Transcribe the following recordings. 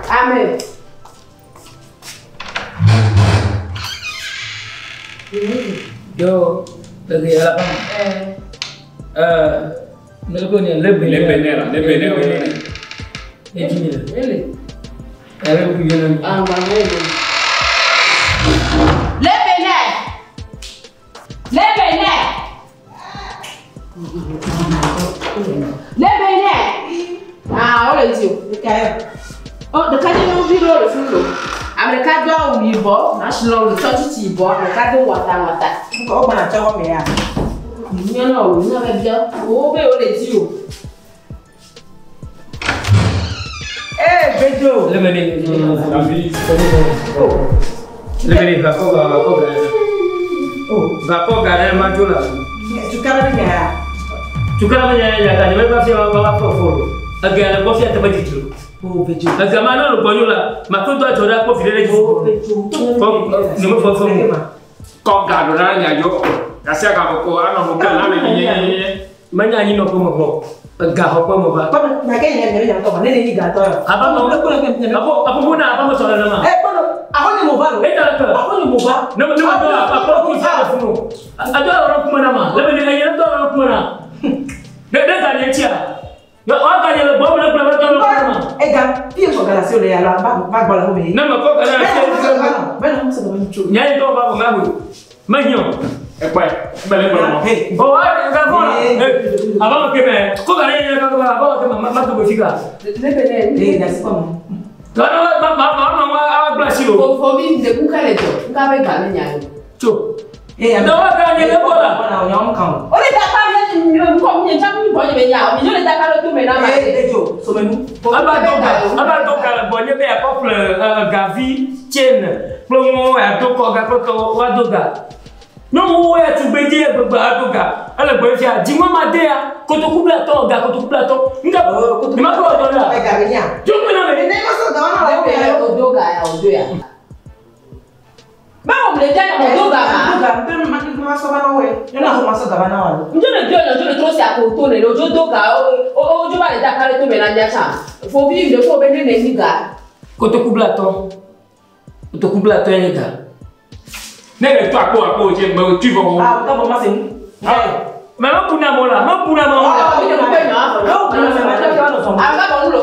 Amen. Yo, lagi ya lah. Nak ni lebih. Lebih ni lah, lebih ni. Ni ni. Really? Ada punya ni. Ah, mana ni? Lebih ni. Lebih ni. Lebih ni. Ah, oleh tu. Dekat. Oh, dekat ni mungkin lo le. Ame ɖeka do awu yibɔ, national le tsɔ tsitsi yibɔ, ame ɖeka do wɔta. Wo gbɔna tsɔ xɔ me ya. Nye na o, nye be bia, wo be wo le di o. Ee Bedzo. Lebih ni. Lebih ni, bako ga. Oh. Bako ga ni maju lah. Tukara be nya. Tukara be nya ya, kan ni ba fi ba fo fo. Aga la ko fi ata ba di Oh Bedzo. Aga ma no lo la, ma ko to ajo ko fi le Oh Bedzo. Ko ni mo fo fo. Ko ga do na nya yo. Kasi aga ko ana mo ka na me nye. Ma nya ni no ko mo ko. Ga ho ko mo ba. Ko na ke nya nya to ma ne ni ga to. Aba mo ko abo abo na aba mo so na ma. Eh ko aho ni mo ba lo. E ta ko. Aho ni mo ba. No no do apa ko sa fu no. Ado ro ko na ma. Le ni nya do ro ko na. De de ga ni tia. Yo o ga ni le bo mo le ko to ro ko na. Eh ga, ti ko ga la se le ya la ba ba gbo la ho me. Na ma ko ga na se. Ba na mo se ba ncho. Nya ni to ba ko ga hu. Ma nyo. Eh quoi, belle bonne. Oh, ga ko la. Aba mo ke me. Ko ga ni ga ko aba ke ma ma to bo fika. Le bene. Eh, na se ko mo. Ga no ma ma ma ma a gba si lo. Fo mi de ku ka le to. Nka be ga me nya yo. Cho. Eh, na wa ga ni le bo la. Na o nya kan. O le da pa mi mi ko mi cha mi bo ni me nya. Mi jo le da ka lo to me na ma. Eh, Bedzo, so me nu. Aba do ga, aba do ga bo ni be a ko gavi chain. Plo mo ya do ko ga ko to wa do ga. No mo ya tu gbeje gbegbe ado ga. Ele gbe fia di mo ma de ya. Kotoku bla to ga kotoku bla to. Nga ni ma ko do la. Eh ga nya. Jo me na me. Ne ma so ga na la Le bene o do ga ya o do ya. Ba mo le ja o do ga ma. Do ga, be ma ma so ba na we. Yo na ho ma so ga ba na wa lo. Njo le do njo le tro si akoto ne lo jo do ga o jo ba le da ka le to me na nya cha. Fo bi le fo be ne ne ni ga. Kotoku bla to. Kotoku bla to ni ga. Ne le to akpo akpo je me tu vo. Ah, ta bo ma se nu. Ah. Ma ma puna mo la, ma puna mo la. Ah, mi le pe na. No, ma ma ma no so. Ah, ba bo lo.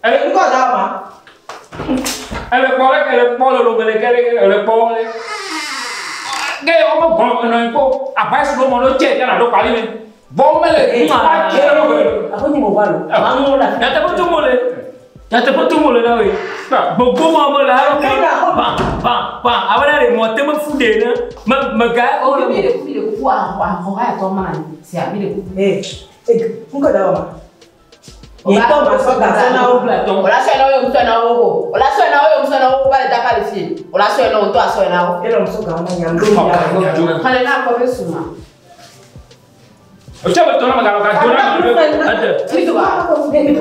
Eh, nko da ma. Ele po le ele po lo me le ke ele po le. Ke o mo bon no ko apa su mo lo che na do pali me. Bon me le ma che lo me. Aho ni mo ba lo. Ma mo la. Na te po tu mo le. Na te po tu mo le na we. Gbogbo mo mo la ro ko. Pa pa pa awara re mo te mo fu de na. Ma ma ga o mi le ku mi le ku a a ko ha to ma ni. Si a mi le ku. Eh, nko da ma. Ni to ma so ga so na o bla to. O la so na o yo so na o ko. O la so na o yo so na o ba le da ka va le fie. O la sɔe na wo ŋutɔ asɔe na wo. Elɔ sɔ gawo na nya ŋdɔ mi ya gbɔ. Xɔle na akɔ be suma. O cɛ bɛ tɔnɔ ma ka ka donna ade. Mi to wa. Gake me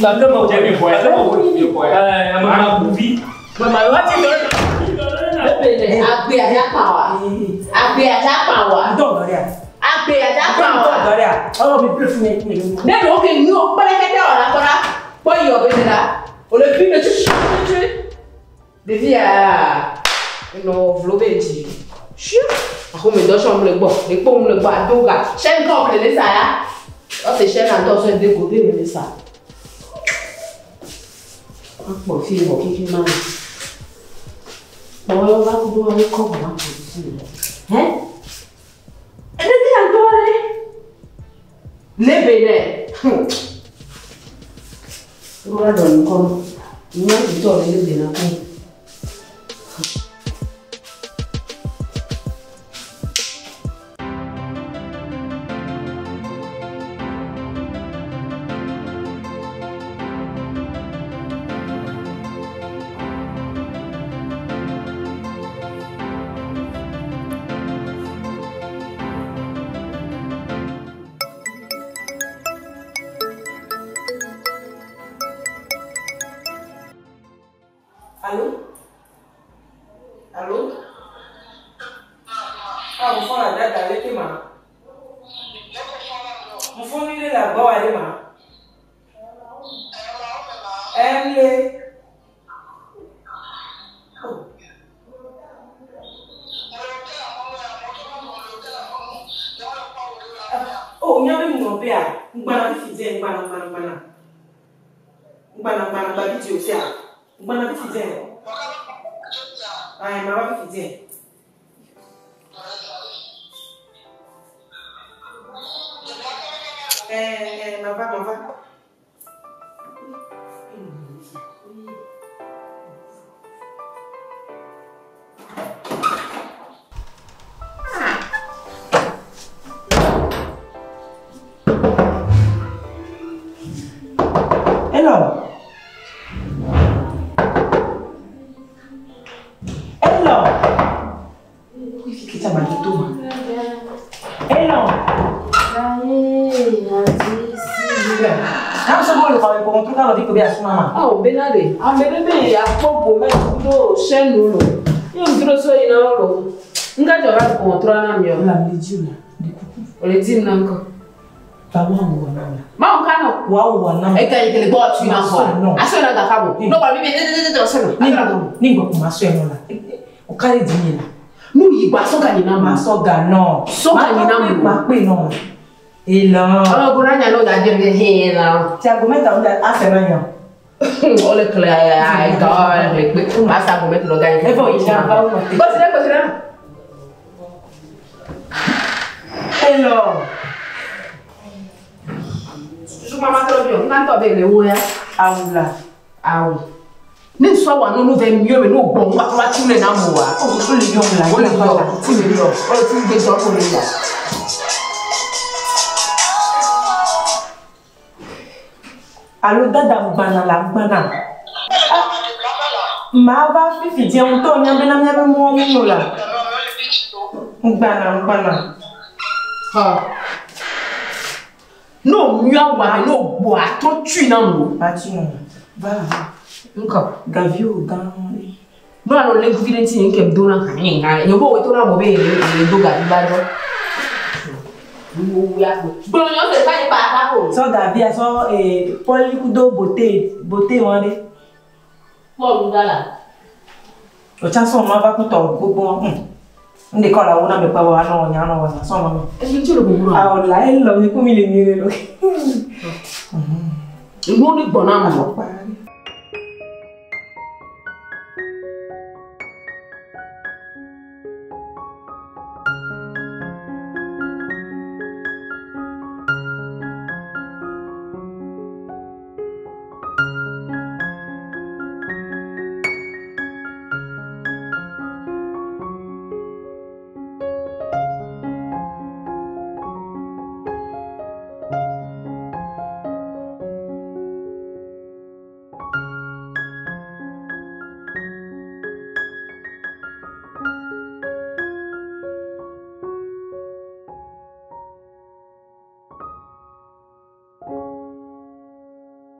Cɛ mi bɔ ya. Mi bɔ ya. Ɛɛ ame ma bu vi. Mama wa ti dɔ. Ebene agbe adza kpa wa. Agbe adza kpa wa. Ŋdɔ dɔ ɖea. Agbe adza kpa Ŋdɔ wa. dɔ ɖea. Ɔlɔ mi ple fi mi mi mi. Ne ɖewo ke nu kpɛlɛkɛtɛ wɔ la kɔla kpɔ yɔ be ne la o le fi me tututu ɖevi ya nɔ vlo be dzi siu axome dɔ sɔm le gbɔ ɖekpo mu le gbɔ ado ga sɛn kɔ ƒle le sa ya ɔsi sɛn na dɔ sɔn de go be me le sa akpɔ fi wɔ keke ma me kpɔ va kudo wa kɔ wɔ ma kɔ si hɛ ɖevi ya gbɔ ɖe lebe nɛ wọ́n dọ̀ nǹkan ní wọ́n ti tọ̀ lébè náà kú. Allô? Allô? Ah, mo fɔn la dada le ke ma. Mo fɔn mi le la gbɔ wa ɖe ma. Ɛm le. Oh. Oh, nya be ŋlɔ be a, ŋgbana fifi dze ŋgbana ŋgbana ŋgbana. Ŋgbana ŋgbana ŋgba vi dzi o sia. Ŋgbana fifi dze. Ayi, ma va fifi dze. Eh, ma va, ma va. Hello. Hello. Kita ma di to ma. Hello. Kam so bolo ka ko ko ka lo di ko bi asuma ma. Awo bena de ame ɖe be akpɔ ƒome kudo sɛnu lo ye ŋdro so yina wo lo ŋga dzɔ va kɔntrɔ na miɔ La mi di la. Di kuku. o le dim na ŋkɔ Ba wa wo na la. mawu ka nɔ Wa wo na. eka yi kele gbɔ tu na xɔ No. asɔ na gaka bo n'o kɔni mi bɛ ne ne ne ne Ni asɔ na ni ngbo ko ma so e no la. O ka le di mi la. nu yi gbɔ asɔ ka nyina Ma ma so ga no. So ga nyina mo. Ma pe no. Elɔ. ɔlɔ ko na nya n'o da jɛ mi hɛn na Ti ago mẹ́ta ń da asẹ̀ náà yàn. o le kele ayi ga o le kpe ma sa gome tó lọ ga yi. Ẹ fọ ìyá bá wọn tẹ. Gbɔsi ɖe gbɔsi ɖe. Elɔ. Susu mama tɔ bi o n ka tɔ bɛ le wo ya. Awula. Awo. Ne nsɔ wa nunu vɛ miɔ mi n'o gbɔn wa wa tu le na mo wa. O le yɔ la. O le yɔ ti le yɔ o le ti gbé dɔ o le yɔ. Alo dada gbana la gbana. Màá va fífi jẹun tó ní abẹ́nà mi abẹ́ mú ọmú nù la. Ngbana ngbana. N'o miɔ wa mi n'o gbɔ a tɔ tui na mo. Bàtí nù. Va. Nkɔ. Gavi o gan. N'o alo le ŋkuvi ɖe ŋuti yi ŋke do na hã nye ŋa nye bo wo to na mo be ye ye do gavi ba dɔ. Gblɔ nyɔ se ka nye pa pa ko. Sọ gavi a sọ pọ́lí kudo bòté bòté wọn dé. Pɔlu da la. Ọ̀chá sọ̀ ma va kútọ̀ gbogbo wọn. Ndé kọ́ la wo náà mi pẹ́ wọ́n náà ọ̀nyà náà ọ̀nyà sọ̀ ma mi. Esi ŋuti le gbogbo na. Àwọn là ń lọ mi kú mi lè mi rè lọ. Nuwo ni gbɔ na mo.